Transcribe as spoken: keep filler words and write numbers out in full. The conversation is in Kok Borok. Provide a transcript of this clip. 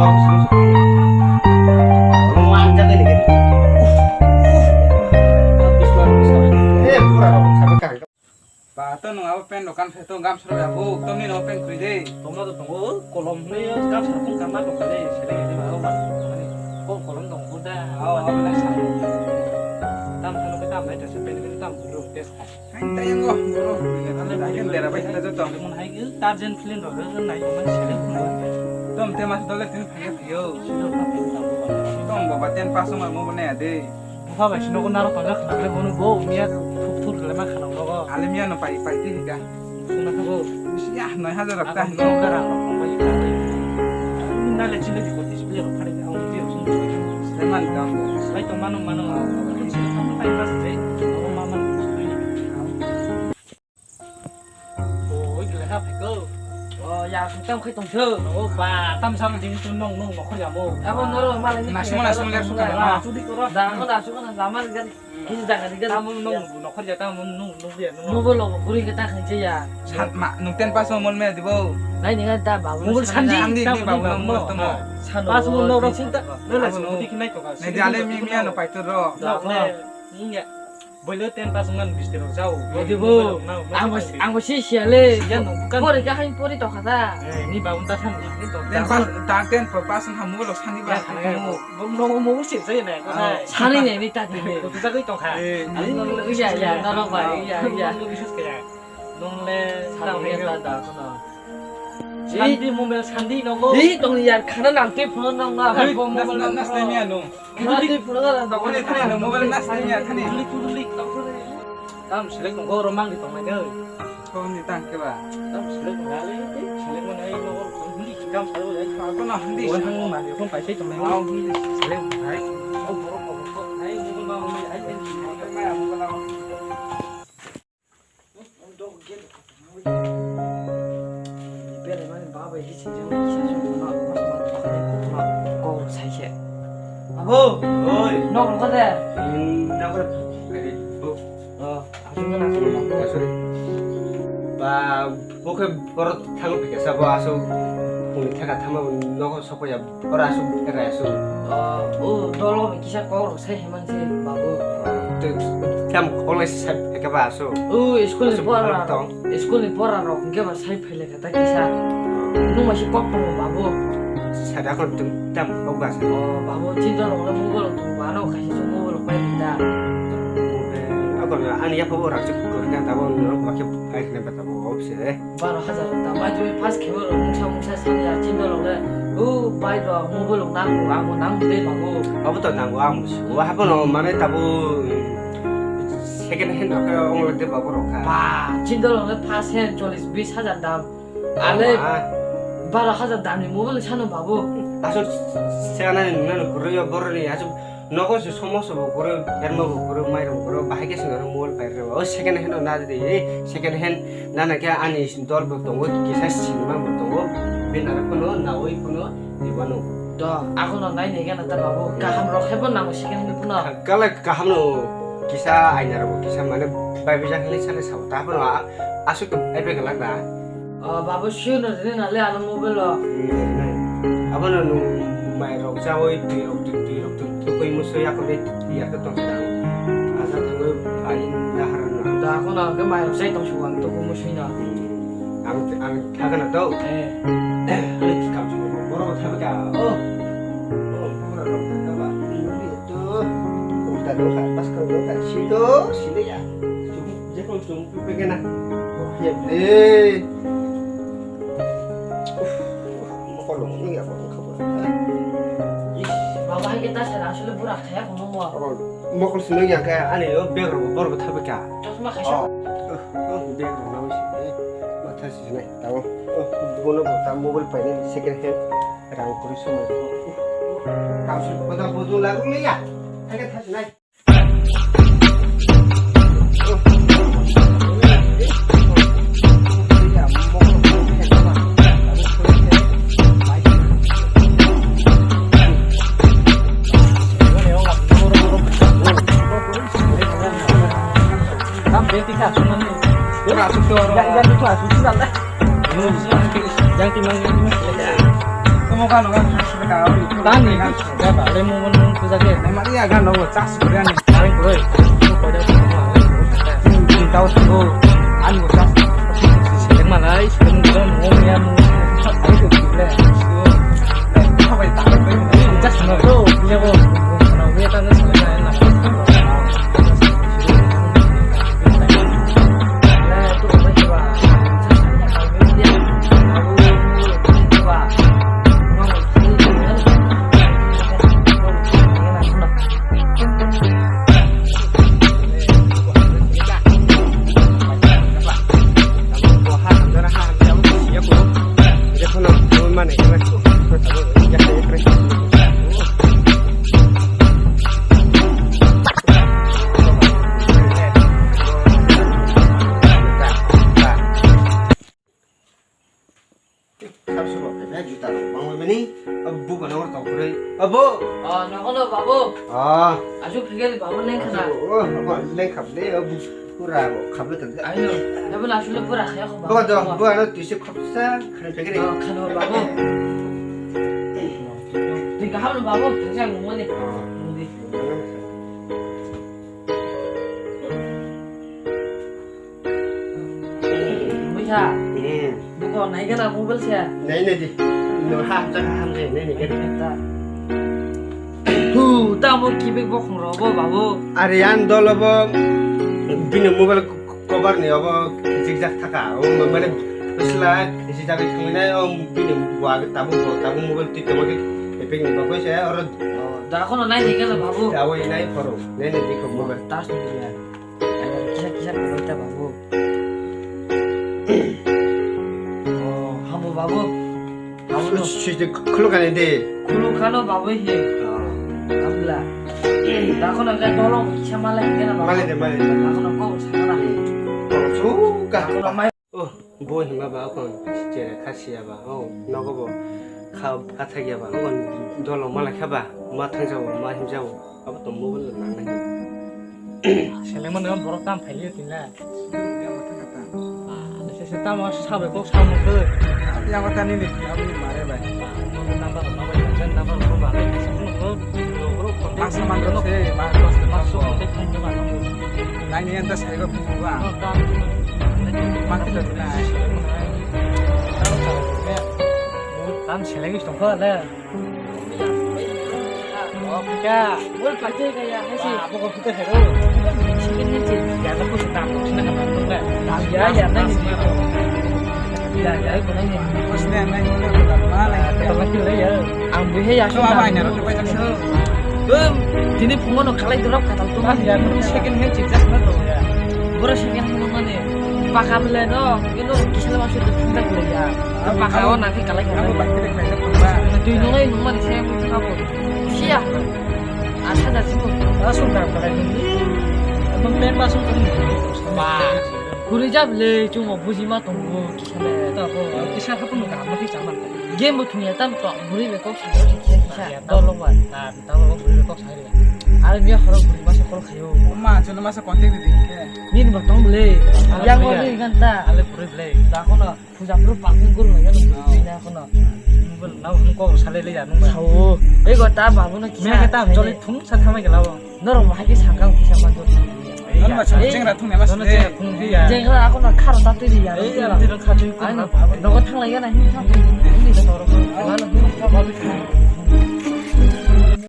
Ba, to nwng abo pen dokan phe to gamsa rok ya, bo, to nini o pen kwrwi de. Tongma to tongo, kolom hinwi gamsa rok kama tong kha de, seleng de ba, o ba, ani, kol kolom tong kha da, o, o, nai sa. Tam thano khe tam nai ta se pen khe tam bro test khai. Hai, tai yango, bro. Ani dera bai ta joto. Mon hai, Tarzan film rok nai tong mani seleng. Tom te mas dole tin phai yo. Tom baba ten pass ma mo ne ade. Bupha bai sino ko naro tonjak khna le bono bo miya thuk thuk le ma khna logo. Ale miya no pai pai ti hika. Suna ko. Siya noi hajar rok ta. Ko gara ko bai ta. Na le chile ko display ro phari ko ti sung. Sleman ka ko. Sai to mano mano. Ko ma mano. Oi, gila ha phai ko. O, ya, tam khai tong thung. O, ba, tam sam ding tu nong, nong, nokhor ya mo. Abo noro malai ni. Nasung, nasung, nasung, nasung. Chudi koro. Da, ko da, suka na, lama ni gari. Kisi jaga ni gari. Tam nong, nokhor ya, tam nong, nong ya, nong. Mobile lo, guri kita khai ya. Sat ma, nung ten pass mo mol me dibo. Nai ni ga da, babu. Mobile sandi, sandi, babu, babu, babu, babu. Pass mo nong, nong, sing ta. Nai la, sing, di kinai to ka. Nai di ale mi, mi ano pai tu ro. Da, ko. Nung ya. Boilo ten pass wngmani bisti rok jao. Odi bo. Ang bo, ang bo si siya le. Siya no bukan. Pori ka hain pori to khata. Eh, ni ba unta san ni to. Ten pass, ta ten pass wngkha mobile rok sani ba. Bo no mo si jai na ko sai. Sani ne ni ta di ne. Ko tu jagoi tong kha. Eh, ya, ya, norok ba, ya, ya. Mo bises kaya. Nong le. Sani ne ta da ko na. Sandi mobile sandi nogo. Hi tong yar khana nang te phone nang na. Hai, bo mobile nang nas na. Khana te phone nang na. Dokon khana nang mobile nas na ya khani. Tulik tulik. Tam selek nogo romang di tong nai. Phone ni tang ke ba. Tam selek ngali selek mana ai nogo. Hindi kam salo ai. Ako na hindi. Wan hang ma ni phone paisai tong nai. Selek hai. Oh, borok borok hai mobile ma mobile ai ai. Belaimani babai hi sinjak kisa songkha ma, mas ma, kok sai se. Abo! Oi! Nok rok de? Hmm, nok rok. Ready? Oh. Oh, asuk na, asuk na. Sorry. Ba, bo khe borok thang phikha sa, bo asuk phungni thaka thangma nogo sokya. Ora asuk, era asuk. Oh, oh, dolo kisa kok rok sai himang se, babu. Te, tam kok lai sai ke ba asuk. Oh, school ni pora rok. School ni pora rok, hingke ba sai phele kata kisa. Nung ma si kok tongo, babu. Sada ko tu tam kok ba asuk. Oh, babu, chinta rok le mobile rok tongo, ano kaisa se mobile rok pai da. Ako na, ani ya pabo rok sik ko na tabo no ba ke pai ne ba tabo, obse. Baro hajar ta bai twi pass khebo rok mungsa mungsa sani ya chinta rok le. O bai rok mobile rok nango, amo nango de babu. Abo to nango, amo si. Wa habo no mane tabo, mm, second hand rok khe ong le de babu rok kha. Ba, chinta rok le first hand chollish bis hajar dam. Ale baro hajar dam ni mobile sano babu. Asuk se ana ni nuna no kuryo boroni asuk. Nogo se somoso bo goro, berma bo goro, mairung goro, bahai khe swngo mobile pai rw. O second hand no na di, eh, second hand na na khe ani dol bo tongo, kisa sinima bo tongo, bini aro phano nawi phano ribano. Do, ako no nai nai gana ta babu, kaham rok khe bo nango second hand phano. Kala kaham no kisa aina rok kisa mane bai bijak hili sale sabo ta phano a-, asuk to ai bai galak da. O, babu, sino rini nale ano mobile o. Hmm, nai. Abono nung mai rok chawi, twi rok twi, twi rok twi, twi koi muso ya kore, ya ke tong sa. Asa thangoi ai na haran na. Da ko na ke mai rok sai tong suwang to ko muso na. Hmm. Ang, ang thaga na to. Eh. Ani kam su boro thaga ka. Oh. Oh, pura rok thaga ba. Ini to. Udah dong, pas kalau dong, sito, sini ya. Jekon chwng twi pegena. Hep le. Mokol ni ya ko khabo. Baba hai kita sana asli burak saya kono mo. Mokol sini ya ka ani o beg ro bor botha beka. Chosma khaisa. Oh. Oh, beg ro na wisi. Matha sini tao. Oh, bono bota mobile paine second hand rang kuri sumai. Kamsu bota bodu lagu ni ya. Hai ka thasi nai. Tani, ya ba, le mo mo mo puja ke. Nai mari ya gan lo, chas kore ani. Nai kore. Ko ko da ko. Hmm, hmm, tau tau. Ani ko chas. Seleng malai, seleng ko mo ya mo. Ai ko le. Ko bai ta ko. Chas no ko, ya ko. Mo ya ta no seleng na. Khapsukgo khe juta rok bangwi mani, o bugo nang tong phurwi. O bu. O, nogo no babu. O. Aswk phikhe ni babu leng khana. O, o, leng khap le, o bu pura bo khap le tong. Ayo, ya bo aswk le pura khaya kho babu. Bo do, bo ano twi se khop sa, khana phikhe ni. O, khana babu. Twi kaham no babu, thangsa nungmani. O. Nungdi. Buya. Hmm. Buko nai gana mobile se. Nai nai di. No ha hamjak ha hamjak nai nai gana. Ta. Hu, ta mo kibik bokhong rogo babu. Are yan dolo bo bini mobile cover ni obo kijikjak thaka. O mane bisla kijikjak thangwi nai o bini bo age tabuk bo tabuk mobile twi tongma khe epek ni bagwi se oro. O, da kono nai nai gana babu. Da oi nai phoro. Nai nai di ko mobile. Tas ni ya. Kisa kisa khulai ta babu. Oh, hamo babu. Hamo no. Sui de khuluk ani de. Khuluk khano babu he. Oh. Abla. Dakho na kai dolong kisa malai kena babu. Malai de, malai de. Dakho na kok sakana. Kok suka. Dakho na mai. Oh, bo hima ba kon chere khasia ba. Oh, nogo bo kha khathai ya ba. Oh, dolong malai kha ba. Ma thang jabo, ma him jabo. Abo tong mobile nangnai. Selengmani borok tam phailiyo tinla. Sese tamo sabai kok samung khe. Yang kata nini, yang ni mare bai. Number, number, number, number, number. Masa mantok se, mas, mas, mas. Nang ni anda saya kok buka. Makin tu na. Tam seleng is tongkha le. Oh, pika. Bol pakai kaya, hai sih. Apa kau putar hero? Second hand sih. Ya, aku sudah tahu, sini kan tahu kan. Ya, ya, nai ni. Ya, ya, aku nai ni. Bos ni nai ni, aku tak mana. Kita lagi lah ya. Ang buhe ya. Coba apa ini, roti pakai so. Bum, tini pungo no kalai dorok katal tu. Ah, ya, second hand sih, just na tu ya. Bora second hand mana ni? Paka bela no, ini kisah masuk tu tentang bela ya. Paka o nanti kalai kalai. Tui nungai nungmani se mui thangabo. Siya. Asa da sibo. Asung da kalai nung. Abang pemba sung kami. Ba. Guri jab le chungo buji ma tongo kisale. Ta bo kisa hapun ga ma ki chaman. Game bo thungya tam to guri be kok sa kisa kisa. Ya, dolo ba. Na ta bo guri be kok sa. Are biya khoro guri masa kol khayo. Ma chuna masa contact di ke. Ni ba tong le. Yang bo ni ganta. Ale guri le. Da kono. Puja pro parking guru mai gano bina kono. Nubel nau nung kok salai le ya nung ba. Sao. Ego ta babu no kisa. Me ta joli thung sa thamai gela bo. Norok bahai ke sakang kisa ma jor. Nang ma chong jengra thung ne ma se. Jengra ako na kharo ta twi ya. Ei ya ti rang kha twi. Ai no. Nogo thang lai gana hin thang. Ni da toro. Ano hin thang.